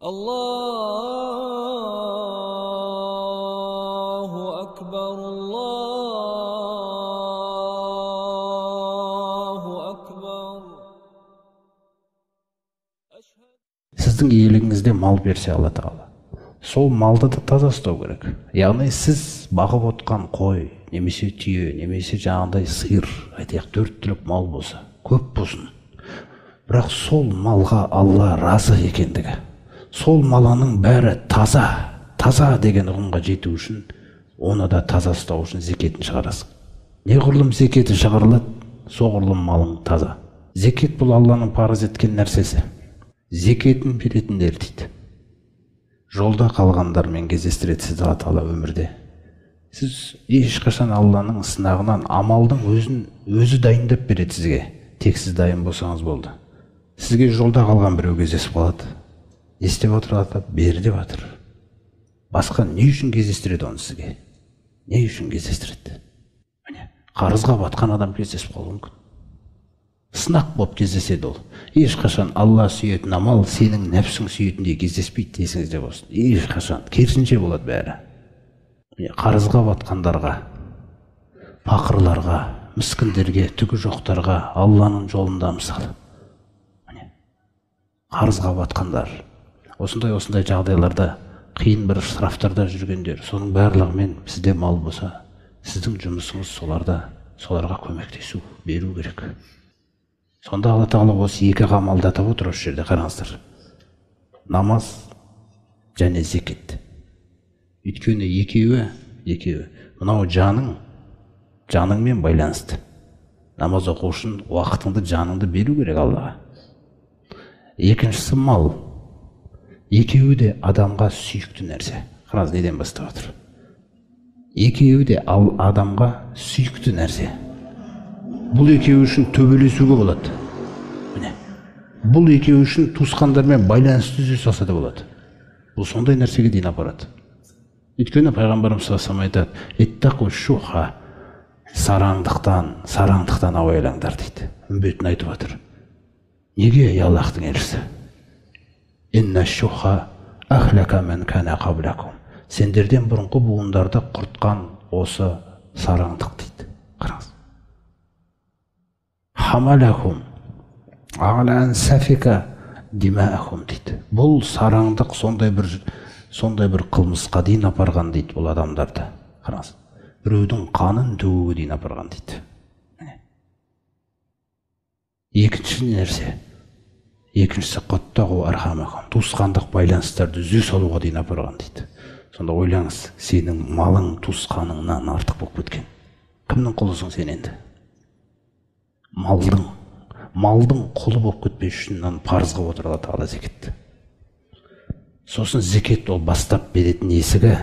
Аллаху акбар, Аллаху акбар. Сіздің иелігіңізде мал берсе Алла Тағала, сол малды да таза ұстау керек. Яғни сіз бағып отқан қой, немесе түйе, немесе жаңағыдай сиыр, айтайық төрт түлік мал болса, көп болсын. Бірақ сол малға Алла разы екендігі, сол маланың бәрі таза, таза деген ұғымға жету үшін, оны да таза ұстау үшін зекетін шығарасың. Неғұрлым зекеті шығарылады, соғұрлым малың таза. Зекет бұл Алланың парыз еткен нәрсесі. Зекетін беретіндер дейді. Жолда қалғандармен кездестіреді сізді Алла Тағала өмірде. Сіз ешқашан Алланың сынағынан амалдың өзін өзі дайындап береді сізге. Тек сіз дайын болсаңыз болды. Сізге жолда қалған біреу кездесіп қалады. Не істеп отыр Алла? Бер деп жатыр. Басқа не үшін кездестіреді оны сізге? Не үшін кездестіреді? Міне, қарызға батқан адам кездесіп қалуы мүмкін. Сынақ болып кездеседі ол. Ешқашан Алла сүйетін амал сенің нәпсің сүйетіндей кездеспейді, есіңізде болсын. Ешқашан. Керісінше болады бәрі. Қарызға батқандарға, пақырларға, міскіндерге, түгі жоқтарға, Алланың жолында мысалы. Міне, қарызға батқандар, осындай-осындай жағдайларда, қиын бір штрафтарда жүргендер, соның барлығымен сізде мал болса, сіздің жұмысыңыз соларда, соларға көмектесу, беру керек. Сонда Алла Тағала осы екі амалды атап отыр осы жерде, қараңыздар. Намаз және зекет. Өйткені екеуі, мынау жаның, жаныңмен байланысты. Намаз оқу үшін уақытыңды, жаныңды беру керек Аллаға. Екіншісі мал. Екеуі де адамға сүйікті нәрсе. Қараңыз, неден бастап отыр? Екеуі де ал адамға сүйікті нәрсе. Бұл екеуі үшін төбелесуге болады. Міне. Бұл екеуі үшін туысқандармен байланыс түзе салса да болады. Бұл сондай нәрсеге дейін апарады. Өйткені пайғамбарымыз саллаллаху алейхи вассалам айтады: «Иттақу шуха», сараңдықтан, сараңдықтан абайлаңдар дейді. Үмбетін айтып жатыр. Неге, ей Аллахтың елшісі? Инна шуха ахлака ман кана қаблакум. Сендерден бұрынғы буындарды құртқан осы сараңдық дейді. Қараңыз. Хамалахум ала ан сафика димаахум дейді. Бұл сараңдық сондай бір қылмысқа дейін апарған дейді бұл адамдарды. Қараңыз. Біреудің қанын төгуге дейін апарған дейді. Екінші нәрсе. Екіншісі қаттағу архамахум. Туысқандық байланыстарды үзе салуға дейін апарған дейді. Сонда ойлаңыз, сенің малың туысқаныңнан артық болып кеткен. Кімнің құлысың сен енді? Малдың құлы болып кетпес үшін мынаны парыз қылып отыр Алла Тағала зекетті. Сосын зекет ол бастап беретін есігі,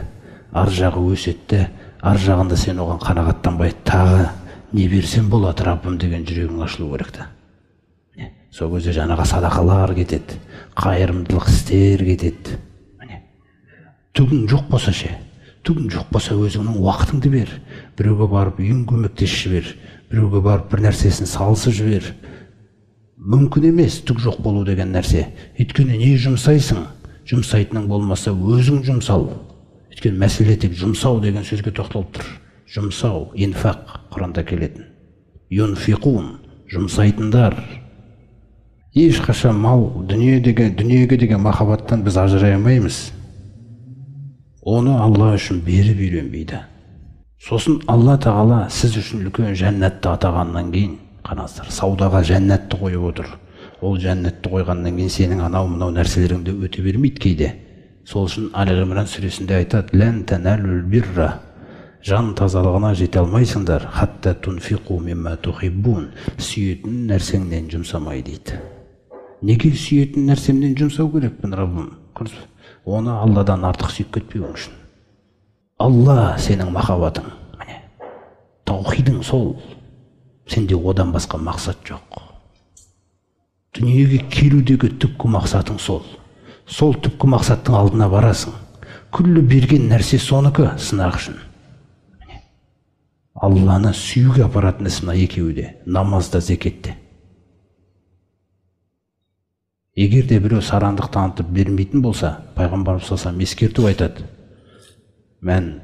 ар жағы өсетті, ар жағында сен оған қанағаттанбай тағы не берсем болады Раббым деген жүрегің ашылу керек та. Сол кезде жаңағы садақалар кетеді, қайырымдылық істер кетеді. Міне. Түгің жоқ болса ше, түгің жоқ болса өзіңнің уақытыңды бер, біреуге барып үйін көмектесіп жібер, біреуге барып бір нәрсесін салысып жібер. Мүмкін емес түк жоқ болу деген нәрсе. Өйткені не жұмсайсың? Жұмсайтының болмаса өзің жұмсал. Өйткені мәселе тек жұмсау деген сөзге тоқталып тұр. Жұмсау, инфақ Құранда келетін. Юнфиқун, жұмсайтындар. Ешқашан мал, дүниеге деген махаббаттан біз ажырай алмаймыз. Оны Алла үшін беріп үйренбейді. Сосын Алла Тағала сіз үшін үлкен жәннатты атағаннан кейін, қараңыздар, саудаға жәннатты қойып отыр. Ол жәннатты қойғаннан кейін сенің анау мынау нәрселеріңді өте бермейді кейде. Сол үшін Али Имран сүресінде айтады: «Лән таналул бирра», жан тазалығына жете алмайсыңдар, хатта тунфиқу мимма тухиббун, сүйетін нәрсеңнен жұмсамай дейді. Неге сүйетін нәрсемнен жұмсау керекпін, Раббым? Оны Алладан артық сүйіп кетпеуің үшін. Алла сенің махаббатың. Міне. Таухидың сол. Сенде одан басқа мақсат жоқ. Дүниеге келудегі түпкі мақсатың сол. Сол түпкі мақсаттың алдына барасың. Күллі берген нәрсе соныкі сынақ үшін. Міне. Алланы сүюге апаратын іс мына екеуі де, намазда, зекетте. Егер де біреу сарандық танытып бермейтін болса, пайғамбарымыз саллаллаху алейхи ескерту айтады. Мән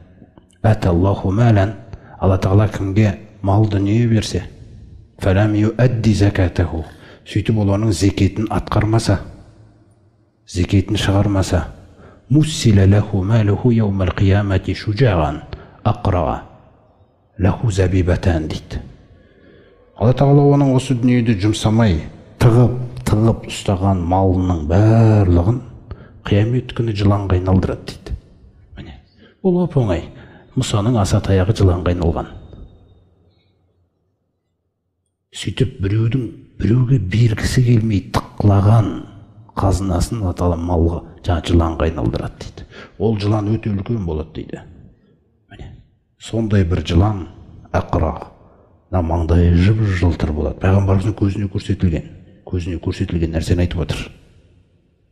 аталлаху мәлән, Алла тағала кімге мал дүние берсе, фәләм юадди закатаху, сөйтіп ол оның зекетін атқармаса, зекетін шығармаса, муссила лаху малуху яумал қиямати шужаған ақраға лаху забибатан дейді. Алла тағала оның осы дүниеде жұмсамай, тығып ұстаған малының барлығын қиямет күні жыланға айналдырады дейді. Міне, бұл оп-оңай. Мұсаның аса таяғы жыланға айналған. Сөйтіп біреуге бергісі келмей тыққылаған қазынасын Алла тағала малға, жаңа жыланға айналдырады дейді. Ол жылан өте үлкен болады дейді. Міне, сондай бір жылан ақра, мына маңдайы жып-жылтыр болады. Пайғамбарымыздың көзіне көрсетілген нәрсені айтып отыр.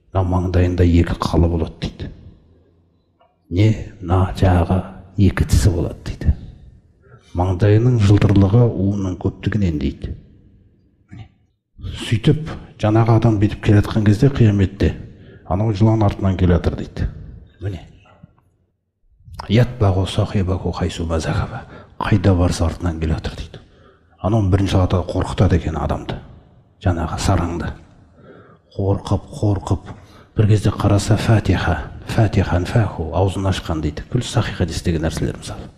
Мына маңдайында екі қалы болады дейді. Не, мына жағы екі тісі болады дейді. Маңдайының жылтырлығы уының көптігінен дейді. Сөйтіп жаңағы адам бүйтіп келе жатқан кезде қияметте анау жылан артынан келе жатыр дейді. Міне. Ятбағу сахибаху хайсу мазахаба. Қайда барса артынан келе жатыр дейді. Анау бірінші ата қорқытады екен адамды. Жаңағы сараңды. Қорқып, бір кезде қараса Фатиха, Фатихан фаху, аузын ашқан дейді. Күл сахих хадис деген нәрселер мысалы.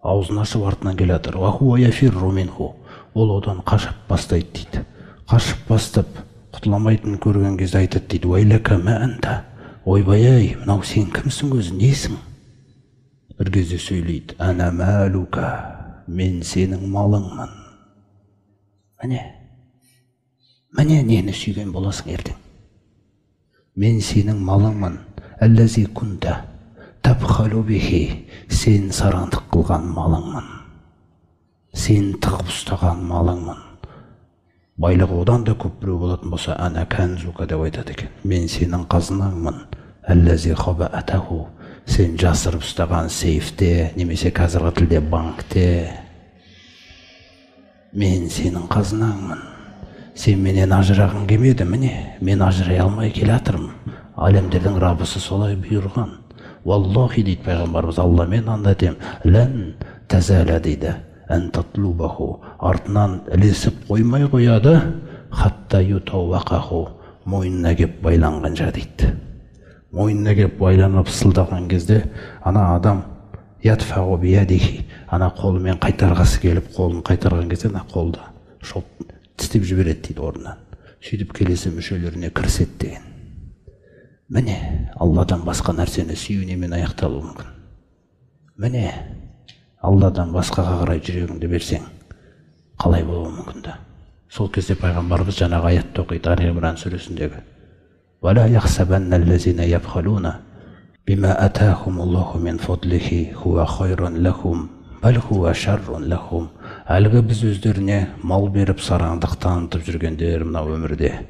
Аузын ашып артынан келе жатыр. Уа хуа яфирру минху. Ол одан қашып бастайды дейді. Қашып бастап құтыламайтынын көрген кезде айтады дейді. Уайлака ма анта? Ойбай-ай, мынау сен кімсің өзі, несің? Бір кезде сөйлейді. Ана малука, мен сенің малыңмын. Міне, міне нені сүйген боласың ертең. Мен сенің малыңмын. Әлләзи кунта табхалу бихи, сен сараңдық қылған малыңмын. Сен тығып ұстаған малыңмын. Байлығы одан да көп біреу болатын болса, ана кәнзука деп айтады екен. Мен сенің қазынаңмын. Әлләзи хабаатаху, сен жасырып ұстаған сейфте, немесе қазіргі тілде банкте. Мен сенің қазынаңмын. Сен менен ажырағың келмеді, міне, мен ажырай алмай келе жатырмын. Әлемдердің Раббысы солай бұйырған. Валлахи дейді пайғамбарымыз, Алламен ант етемін, лән тазала дейді, ән татлубаху, артынан ілесіп қоймай қояды, хатта ютауақаху, мойнына кеп байланғанша дейді. Мойнына кеп байланып сылдаған кезде ана адам ятфағу биядихи, ана қолымен қайтарғысы келіп, қолын қайтарған кезде ана қолды шоп тістеп жібереді дейді орнынан. Сөйтіп келесі мүшелеріне кіріседі деген. Міне, Алладан басқа нәрсені сүю немен аяқталуы мүмкін. Міне, Алладан басқаға қарай жүрегіңді берсең, қалай болуы мүмкін да. Сол кезде пайғамбарымыз жаңағы аятты оқиды, Али Имран сүресіндегі. وَلَا يَحْسَبَنَّ الَّذِينَ يَبْخَلُونَ بِمَا أَتَاهُمُ اللَّهُ مِنْ فَضْلِهِ هُوَ خَيْرٌ لَهُمْ بَلْ هُوَ شَرٌّ لَهُمْ. Әлгі біз өздеріне мал беріп сараңдық танытып жүргендер мына өмірде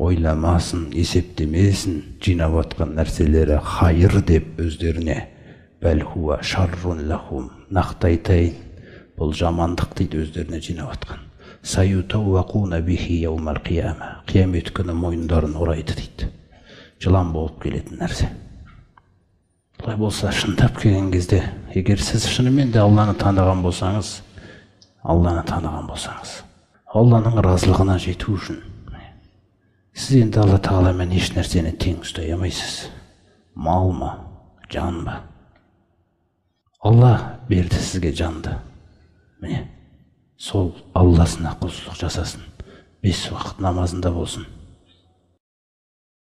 ойламасын, есептемесін, жинап атқан нәрселері хайыр деп өздеріне. Бәл хуа шаррун лахум, нақты айтайын, бұл жамандық дейді өздеріне жинап атқан. Саютауақуна бихи яумал қияма, қиямет күні мойындарын орайды дейді. Жылан болып келетін нәрсе. Бұлай болса, шындап келген кезде, егер сіз шынымен де Алланы таныған болсаңыз, Алланы таныған болсаңыз, Алланың разылығына жету үшін сіз енді Алла тағаламен еш нәрсені тең ұстай алмайсыз. Мал ма, жан ба? Алла берді сізге жанды. Міне, сол Алласына құлшылық жасасын. 5 уақыт намазында болсын.